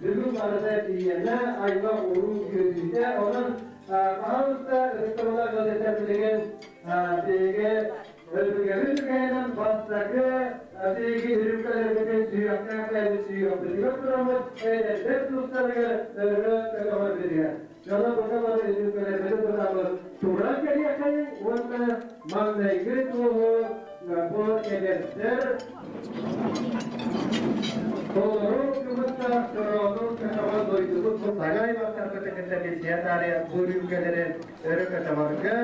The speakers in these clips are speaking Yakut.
Бүгін барыта Ийэмэ аймах уруу үөрүүтэ. Онон пожалуйста, ытыктабыллаах ыалдьыттар билигин биһиги өбүгэбит үгэһинэн бастакы биһиги үрүҥкэлэрбитин сүһүөхтээх бэйэбит сүһүөхпүтүгэр тураммыт эдэрдэр тустарыгар өрө көтөҕөрбүтүгэр. Дьоно бука бары үрүҥкэлэрбитин тутаммыт туран кэлиэххэйиҥ уонна маҥнайгы туоһу бу эдэрдэр Толору кыбыттаах чороонун көтөҕө дойдубут бу саҥа аймахтарбытын кытта билсиһэ таарыйа бу үрүүмкэлэри өрө көтөҕөргө,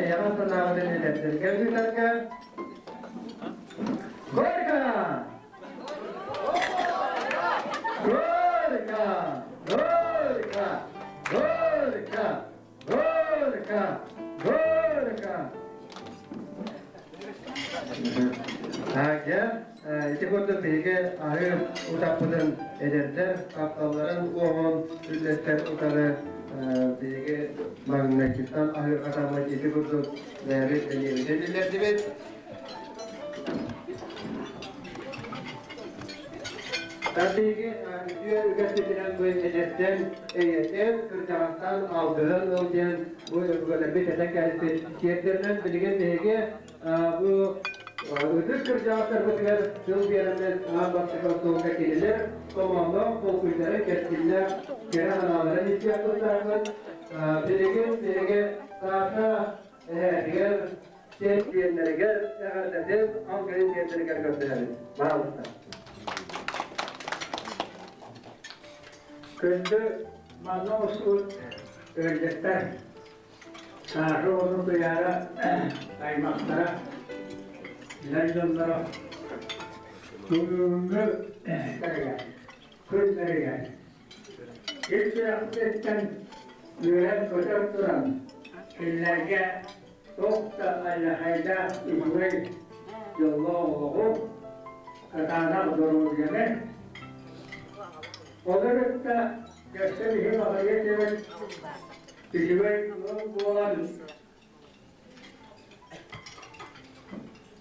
эйэҕэс санааҕытын эдэрдэргэ ыытарга. Горько! Горько! Горько! Горько! Горько! Горько! Дьэ, ити курдук биһиги аһыы утаппытын эдэрдэр тапталларын уоҕун үллэстэр утары биһиги маҥнайгыттан аһыырҕатаммыт ити курдук бэйэбит бэлиэбитин биллэрдибит. Биһиги үтүө үгэспитинэн бу эдэртэн эйэтэн, кырдьаҕастан алгыһын ыл диэн бу өбүгэлэрбит этэн кэлбит сиэрдэринэн билигин биһиги бу ытык кырдьаҕастарбытыгар тыл биэрэммит аан бастакы остуолга кинилэр томоонноох толкуйдарын кэскиллээх кэрэ санааларын истиэх тустаахпыт. Билигин биһиги Саша эһээтигэр чемпионнарыгар эҕэрдэтин алгыһын тиэрдэригэр көрдөһөбүт. Баалыста. Күндү манна устубут ыалдьыттар, Саша уонна Туйаара аймахтара, билэр дьонноро бүгүҥҥү күннэригэр ис сүрэхпититтэн үөрэн-көтөн туран кинилэргэ туох да алдьархайдаах үчүгэй дьоллоох олоҕу, кытаанах доруобуйаны, ол кытта өссө биһи баҕарыа этибит үчүгэй ыал буолан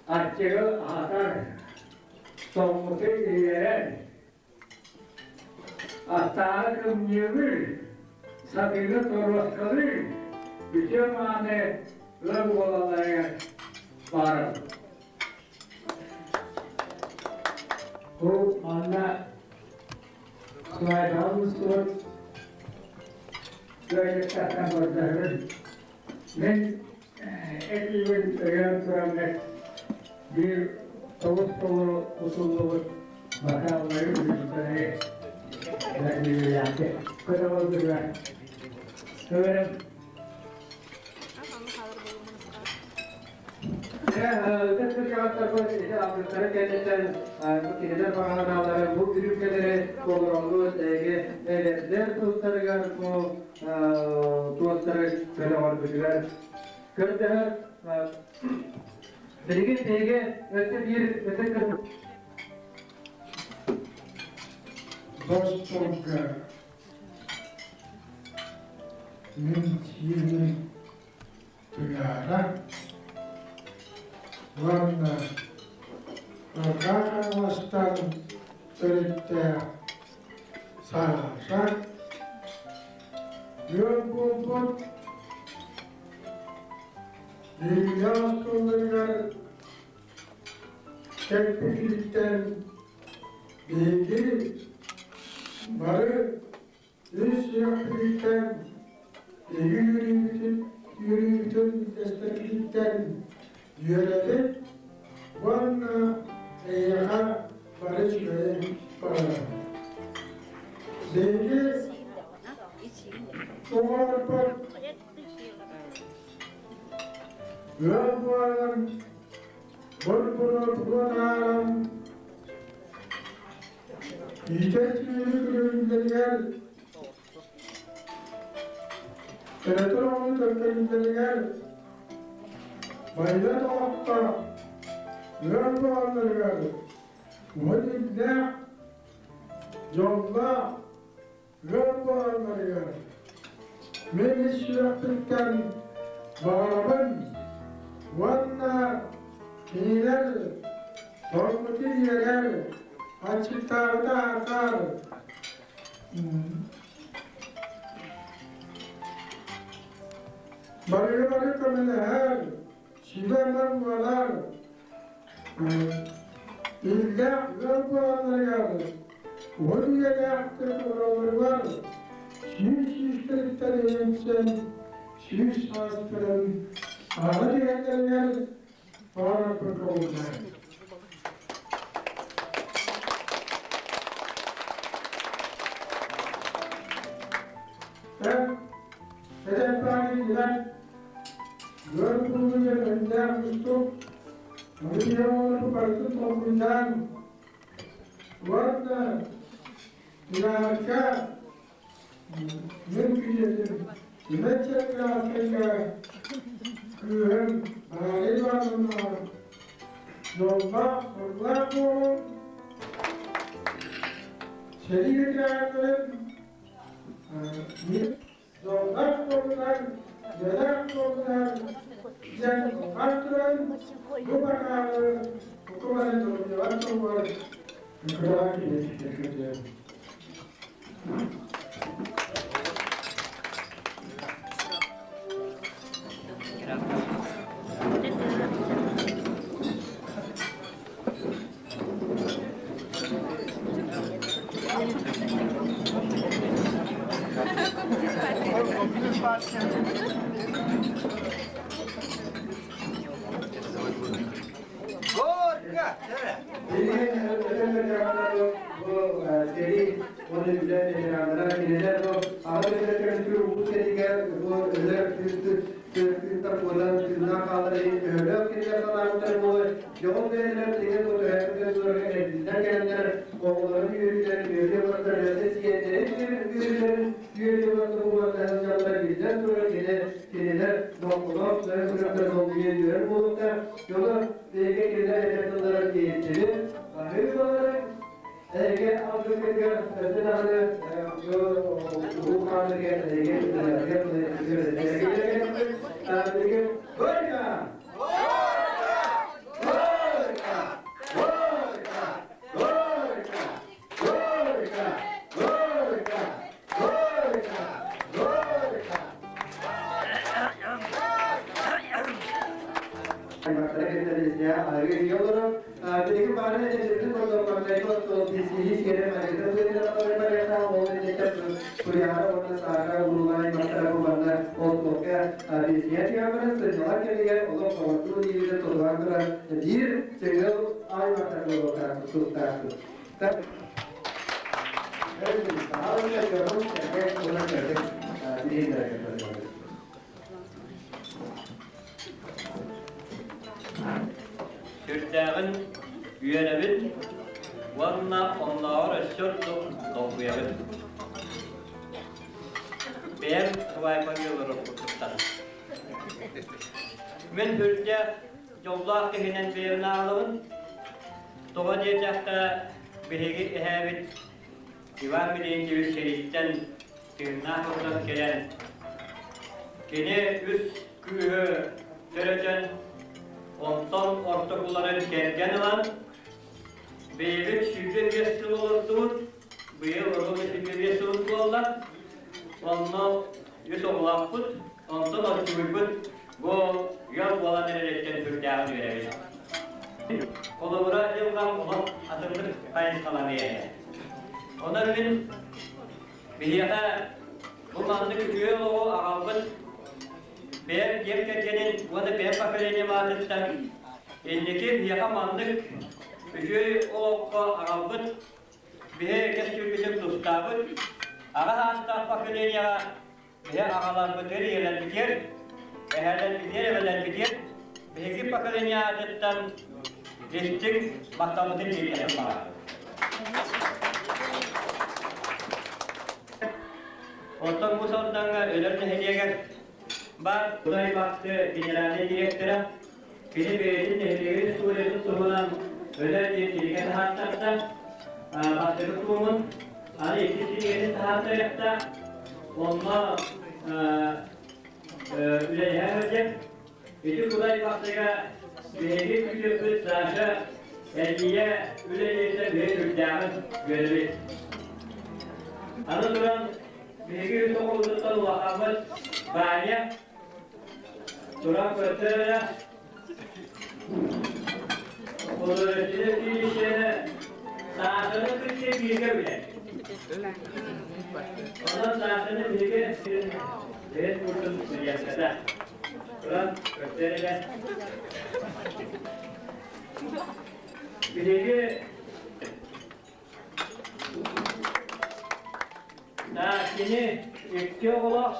аччыгы аһатар, тоҥмуту иһиэрэр, Аттааҕы кымньыылыы, сатыыны торуоскалыы, үтүө мааны ыал буолалларыгар баарым. Бу манна свадьбаҕа мустубут ыалдьыттартан көрдөһөбүн. Мин этиибин өйөөн тураммыт биир тоҕус толору кутуллубут бакааллары үрүҥкэлэри бэриллээхтик көтөҕөллүгэр Көөрөм. Ытык кырдьаҕастарбыт ити алгыстара кэнниттэн бу кинилэр баҕанаалары бу үрүүмкэлэри толороллут эһиги эдэрдэр тустарыгар бу туостары көтөҕөрбүтүгэр көрдөһөр. Билигин биһиги өссө биир ытык Босторга мин сиэним Туйаара уонна Арҕаа Хаҥаластан төрүттээх Саша үөр буолбут Биһиги остуолларыгар кэлбититтэн биһиги бары үс сүрэхпититтэн биһиги үөрүүбүтүн үөрүүбүтүн үллэстэрбититтэн үөрэбит уонна эйиэхэ бары үчүгэйи баҕарабыт. Биһиги оҕолорбут ыал буолан бор-буруо тааран иитэр түүнү күрүллэригэр төрөтөр оҕону төлкөлүүллэригэр байыат оҕотто ыал буолалларыгар уһун илдээх дьоллоох ыал буолалларыгар мин ис сүрэхпиттэн баҕарабын уонна кинилэр торбуту иэрэр, аччыктаабыта аатаар. Барыга-бары көмөлөһөр, сүбэ-ама буолар, иллээх ыал буолалларыгар, уһун үйэлээхтик олороллоругар сүүс сүүстэриттэн иһинсэн сүүс саастарын ааҕа түһэллэригэр баҕарарбын көҥүллээн. Эдэрбаҕа ыар буолууга мөлтөөх уустук, ону киһи оҕолору барытын толкуйдаан уонна Кылааска мин күйэтим Түмэт кылааскайга кыыһым Мария Ивановна дьоллоох сыллаах буолун, сэрии ветераннарын Дьоллоох буоллунар, дьэлээх буоллунар диэн алҕас туран, бу бакаалы бука бары долгуйалар туһугар Николай Кириллович Сэрии уонна үлэ ветераннара кинилэр бу аҕа дойду көмүскүүр улуу сэриигэ бу өлөр күүстэр куотан тыыннаах хаалар иһин төһөлөөх кинилэр санаабыттар буолуой Дьоҕун бэйэлэрэ билигин бу төрөөбүт дойдуларыгар эргиллэн кэлэннэр оҕолорун үөрүүлэрин үөрүү олордор өссө сиэннэрин үөрүүлэрин үөрүү олордор буолуохтар сылдьаллар биллэн турар кини кинилэр бокколоох дойду сүрэхтэр долгуйа үөрэр буолуохтар дьону биһиги кинилэр этэр тылларын иһиттибит аһыы эһиги алгыскытыгар өссө даҕаны улуу хаанныгар эһиги билигин Горько! Билигин баарын этэрбитин курдук маҥнайгы остуол сиһи сиэрэ майгытын быһыытынан ол инниттэн Туйаара уонна Саака уруулаан аймахтара бу манна остуолга биэсийэ түһэн сынньалаҥ кэмигэр олох оҕотуу диирин тутуһан туран биир чыҥыл аймахтар буолуохтаахпыт тустаахпыт. Сүрдээҕин үөрэбин уонна оннооҕор өссө ордук долгуйабын. Бэйэм свайпаҥҥа олорор курдуктан. Мин үрдээх дьоллоох киһинэн бэйэбин ааҕабын. Тоҕо диэтэххэ, биһиги эһээбит Иван Милентьевич сэрииттэн тыыннаах ордон кэлэн, кини үс кыыһы төрөтөн, онтон ортокуларын кэргэн ылан, бэйэбит 25 сыл олордубут, быйыл оруобуна 25 сыл буолла, онно үс оҕолоохпут, онтон оччугуйбут бу ыал буолан эрэриттэн сүрдээҕин үөрэбит. Холобура, дьылҕам олох атыннык хайысхаланыа этэ. Онон мин биһиэхэ бу маннык үтүө олоҕу аҕалбыт бэйэм дьиэм кэргэнин уонна бэйэм поколением аатыттан инники биһиэхэ маннык үтүө олоххо аҕалбыт биһи кэскилбитин тустаабыт аҕа саастаах поколенияҕа биһи аҕаларбытыгар, ийэлэрбитигэр, эһээлэрбитигэр, эбэлэрбитигэр биһиги поколение аатыттан истиҥ махталбытын тиэрдиэхпин баҕарабын. Оттон бу Сардаҥа Өлөр нэһилиэгэр баар Кудай Бахсы генеральнай директора кини бэйэтин нэһилиэгин историятын туһунан Өлөр диэн кинигэ таһааттарда. Бастакы туомун аны иккис кинигэтин таһааттарыахта. Онно үлэлэһэ сылдьар. Ити Кудай Бахсыга биһиги күүтүппүт Саша эргийэ үлэлииртэн биһи сүрдээҕин үөрэбит. Аны туран биһиги үс оҕобутуттан улахаммыт Ваня туран көрсөрө художественнай училищены Саашаны кытта бииргэ билэр. Онон Саашаны биһиги бэйэт курдук студентката. Туран көрсөрө Биһиги Кини икки оҕолоох,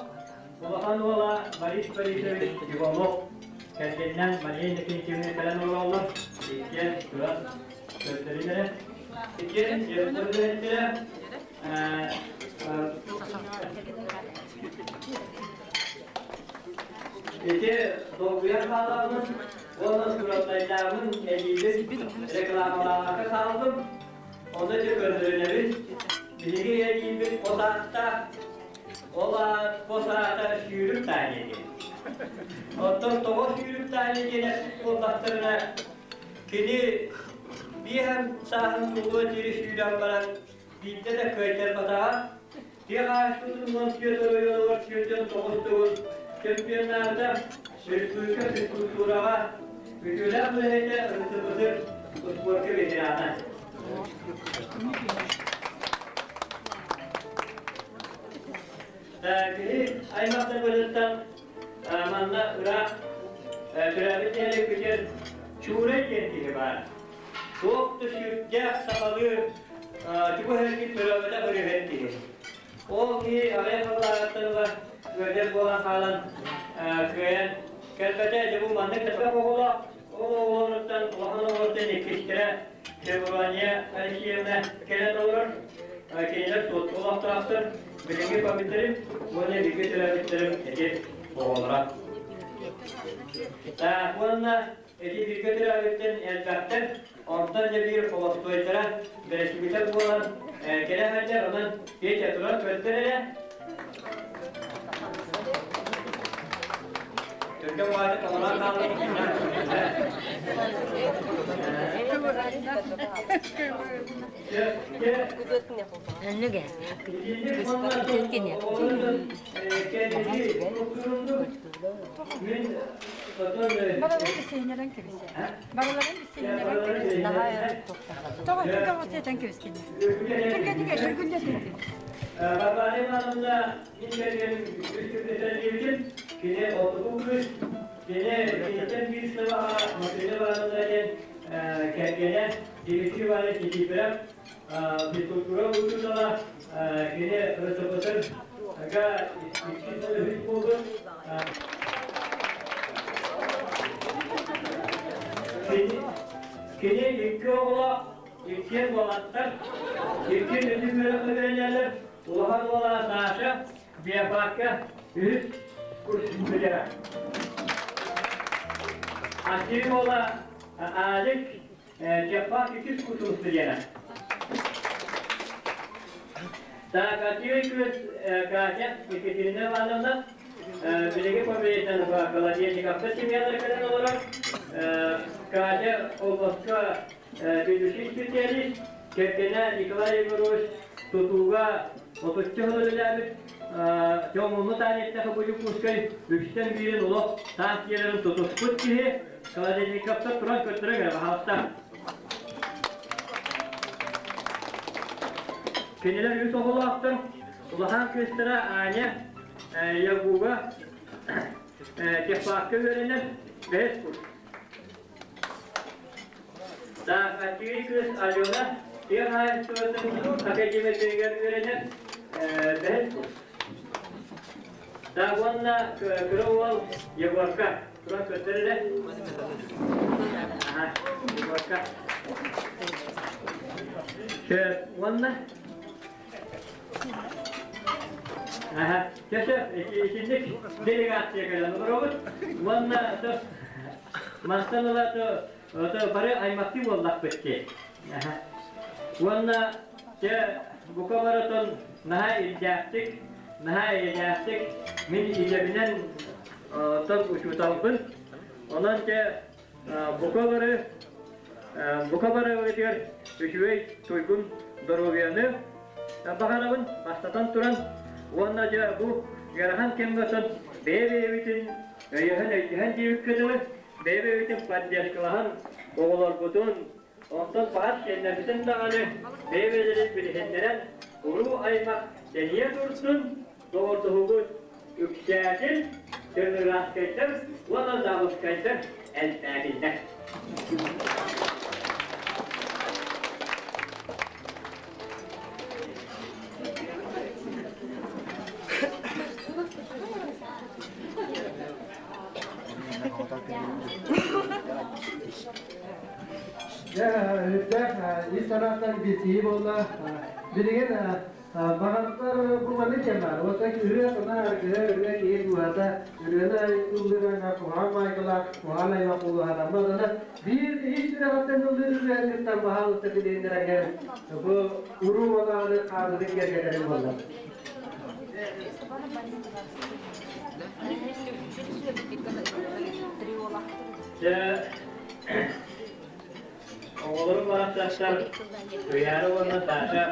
улахан уола Борис Борисович Иванов кэргэнинэн Мария Иннокентьевна кэлэн олороллор. Иккиэн туран көрдөрүнэрэ. Иккиэн үлэһиттэрэ Ити долгуйан хаалабын уонна сураттайдааммын эбиитин рекламалаабакка хааллым. Ону дьэ көрдөрүнэбин. Биһиги эдьиийбит хос ааттаах, ол аат хос аата Сүүрүк Таня диэн. Оттон тоҕо Сүүрүк Таня диэн эппит буоллахтарына, кини биэһэн сааһын туолуо диэри сүүрэн баран биирдэ да кыайтарбатаҕа. Тыа хаһаайыстыбатын 14 оройуонугар 49 төгүл чемпионнаабыта, республика физкультураҕа үтүөлээх үлэһитэ, РСФСР спорка ветерана. Киһи аймахтарбытыттан манна ыраах төрөөбүт нэһилиэкпитигэр Чуурай диэн киһи баар. Туох да сүрдээх сахалыы чугас эргин төрөөбөтөх ырыаһыт киһи. Ол киһи аҕыйах сыллааҕыттан ыла ыалдьар буолан хаалан кыайан кэлбэтэ. Дьэ бу маннык элбэх оҕолоох, ол оҕолоруттан улахан оҕолоруттан иккистэрэ Феврония Алексеевна кэлэн олорор. Кинилэр суотку олохтоохтор, билиҥҥи победителим уонна бииргэ төрөөбүттэрим ити оҕолоро. Уонна Ити бииргэ төрөөбүттэн элбэхтэр, онтон дьэ биир холостуойдара бэрэсибитэ буолан кэлэ сылдьар, онон Петя туран көрдөр эрэ. Түргэн баҕайы толорон хаалбыт. Önlüge. Барыларын бисиһиннэрэн кэбисэ. Барыларын бисиһиннэрэн кэбисэ. Тоҕо түргэн отетен кэбистини. Түргэннигэ түргүллэтин. Варвара Ивановна мин кэргэним үс кини отуку кыыс, кини киниттэн биир сыл аҕа Матрена Ивановна диэн кэргэнэ Дмитрий Иванович Никифоров физкультура учуутала, кини РСФСР га икки сыл үһүс буолбут. Кини икки оҕолоох, иккиэн уолаттар, иккиэн үрдүк үөрэххэ үөрэнэллэр. Улахан уола Саша биофакка үһүс курс бүтэрэр. Аччыгый уола Алик Чаппаак иккис курсун студена. Так, аччыгый кыыс Катя Екатерина Ивановна билиги победитель Холодильниковтар семьялары кэлэн олорор. Катя областка ведущий специалист, кэргэнэ Николай Егорович тутууга отучча сыл үлэлээбит Дьоҥҥуну таанньыттаха бу Дьокуускай үксэн биирин олох таас дьиэлэрин тутуспут киһи Холодильниковтар туран көрдөрөн эрэ баһаалыста. Кинилэр үс оҕолоохтор. Улахан кыыстара Аня Ягуга техпарка үөрэнэр бэһис курс. Аччыгый кыыс Алена тыа хаһаайыстыбатын академиятыгар үөрэнэр бэһис курс. Уонна кыра уол Егорка туран көрдөр эрэ. Егорка. Уонна Чэ, итинник делегация кэлэн олоробут. Уонна мантан ыла бары аймахтыы буоллахпыт дии. Уонна чэ, бука барытын наһаа ирдээхтик, наһаа эйэлээхтик мин идэбинэн тон учууталбын. Онон чэ, бука бары бука барыбытыгар үчүгэй туйгун доруобуйаны. Баҕарабын бастатан туран уонна дьэ бу ыарахан кэмҥэ отон бэйэ-бэйэбитин өйөһөн өйдөһөн диэбиккэ дылы бэйэ-бэйэбитин поддержкалаһан оҕолорбутун онтон баҕар сиэннэрбитин даҕаны бэйэ-бэйэлэрин билиһиннэрэн уруу аймах тэнийэ турдун, доҕордоһугут үксээтин, Тырныраскайдар уонна Заводскайдар элбээтиннэр. Дьэ, үрдээх ис санааттан билсиһии буолла. Билигин Баҕаттар бу маннык кэм баар. Уоттан ырыа санаа аргыһа, ырыа киһи дууһата, ырыаны ыллыырга куһаҕан майгылаах, куһаҕан аймах буолуохатаммат. Аны биир ис сүрэҕиттэн ыллыыр ырыаһыттан баһаалыста билиһиннэрэргэ бу уруу манааны хаамытын киэргэтэрин буолла. Дьэ, Оҕолорум барахсаттар Туйаара уонна Саша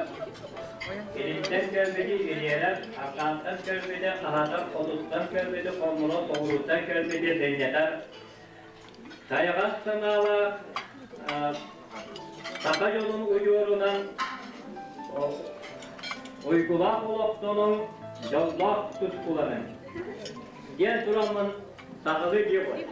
илинтэн кэлбити ириэрэр, арҕаантан кэлбити хаһаатар, хотуттан кэлбити хоммуна, соҕурууттан кэлбити сынньатар, сайаҕас санаалаах саха дьонун удьуорунан уйгулаах олохтонуҥ, дьоллоох тускуланыҥ диэн тураммын сахалыы дьиэ буолар.